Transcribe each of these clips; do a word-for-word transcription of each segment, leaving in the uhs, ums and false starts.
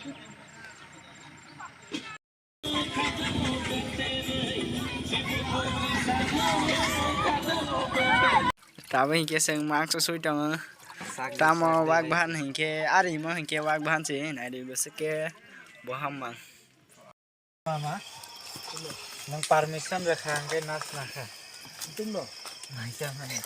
Tabuk hinkhe chwng mask sui tongo. Tamo wak bahan hinkhe, ari imo hinkhe wak bahan se, naidi bwswk khe bo ham mang. Mama, nwng permission rwkha hwnkhe nas nakha. Naikha mani.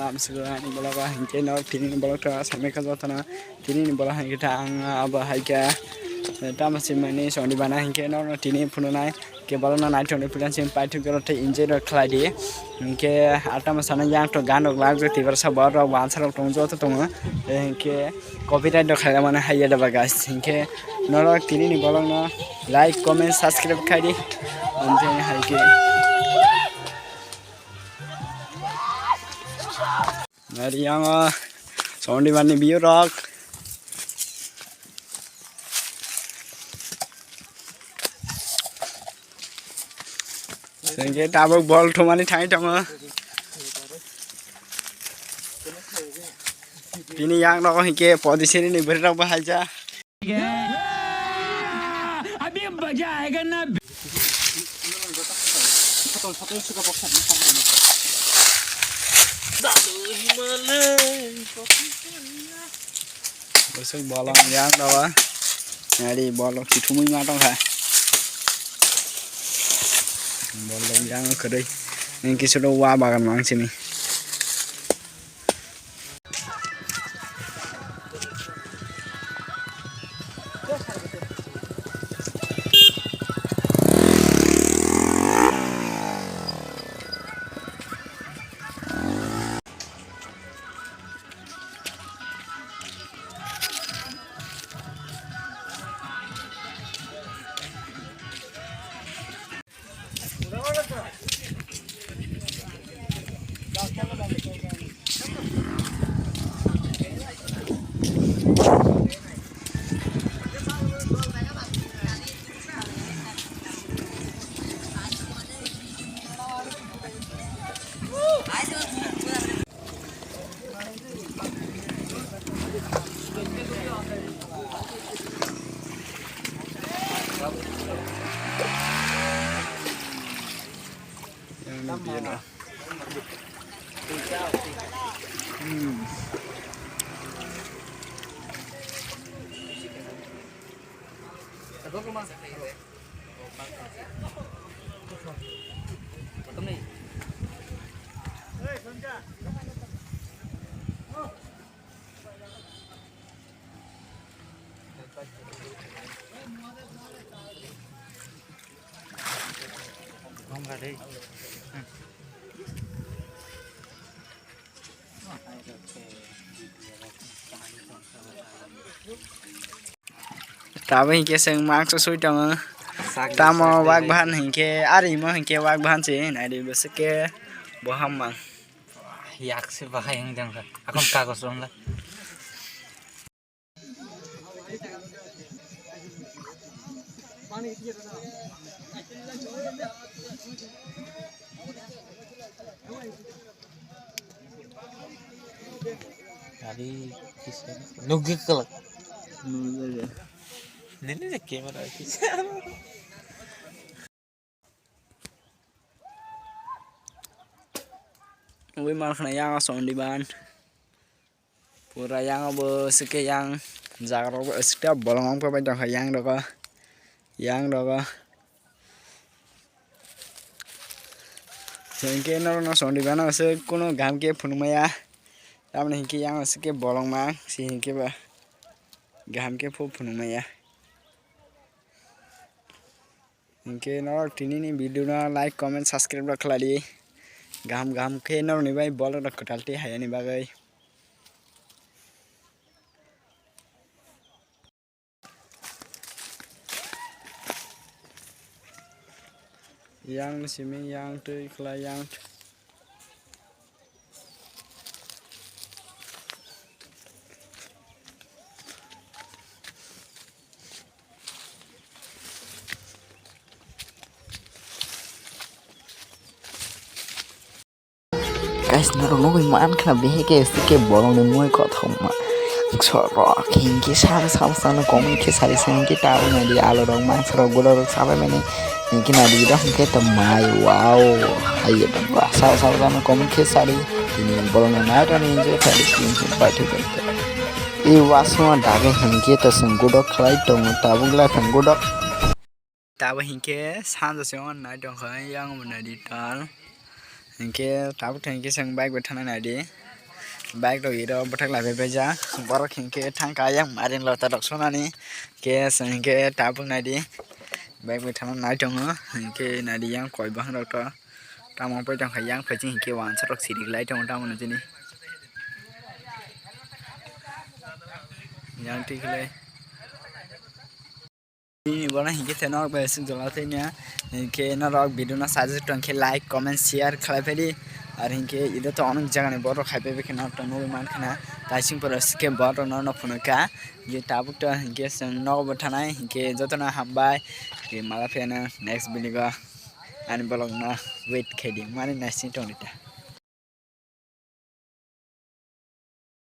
Tamsukha ani vlog o hinkhe no tini ni vlog ta samai kha jotono. Tini ni vlog hinkhe ta ang abo hai khe, eh, tamo simani soni bana hinkhe no tini phunuknai. Khe borokno naithokni plan simi paithak jora tei enjoy rok khlai di. Hinkhe atama sana yang to gan rok lak jotwi barsa borok rok wansa rok tongo joto tongo. Hinkhe copyright rok khaina mano hai ya da ba guys. Hinkhe norok tini ni vlog no like, comment, subscribe khai di. Amtwi hai khe. Nari yang, ah, sound di mani view rok. Sengke tabuk bol thumani thangwi tongo. Bini yang nogo hinkhe podi seri ni bwrwi rok bo haija. अभी मजा आएगा ना। Bosok bolong yang dawa. Nari bolong kithumui ma tongkha. Bolong yang kwrwi. Nang kisu do wa bagan mang sini. Tabuk hinkhe chwng mask sui tongo. Tamo wak bahan hinkhe, ari imo hinkhe wak bahan se, naidi bwswk khe bo ham mang. Yak se bahai wng jang kha. Akon kagos rwng la. Ari kisa nugwi kwlak. Nini je camera kisa. Ui mankhna yang asong diban. Pura yang abo sike yang jaga rok sike bolong ong pabai tongkha yang rogo. Yang rogo. Hinkhe norokno song diban se kuno gam khe phunukmaya. Tamoni hinkhe yang sike bolong ma si hinkhe ba gam khe phu phunukmaya. Hinkhe norok tini ni video no like, comment, subscribe rok khlai di. Gaham gaham khe norok ni bai bolong rok kwtal tei hayani bagwi. Yang simi yang twi khlai yang. Guys, norok nugwi mankha, bihike sike borokni mui kothoma. Sorok hinkhe sabo sabo chana comment khe sari se hinkhe tabuk naidi, alurok, mangsarok, gudorok sabaimani. Hinkhe naidi, iro hinkhe to mai, wow, haye ba, sabo sabo chana comment khe sari. Tini borokno naitani enjoy khlai, tini baithok baithok. I wasungma dagwi hinkhe to chwng gudok khlai tongo, tabuk lai phang gudok. Tabuk hinkhe sanja se wan nai tongkha, yang bo naidi tal. Hinkhe tabuk thang hinkhe chwng bike bai thangna naidi. Bike rok iro bwthak lai bai baijak. Borok hinkhe thangkha yang maring lota rok sonani. Hinkhe chwng hinkhe tabuk naidi. Bike bai thangna nai tongo. Hinkhe naidi yang koi bang rok to. Tamo pai tongkha yang phai chwng hinkhe wansa rok siri lai tongo tamo no chini. Yang tikhlai. Bini bono hinkhe te norok bai swngjwla thwina. Hinkhe norok video no sajak tong khe like, comment, share khlai phai di. Ar hinkhe ida to onek jagani borok hai phai khe norok to nugwi mankha na. Taising pora sikhe borok no no phunukha. Hinkhe tabuk to hinkhe chwng nogo bo thanai hinkhe jotono hambai. Hinkhe mala phiyano next video o ani vlog no wait khaidi mani naising tongdi ta.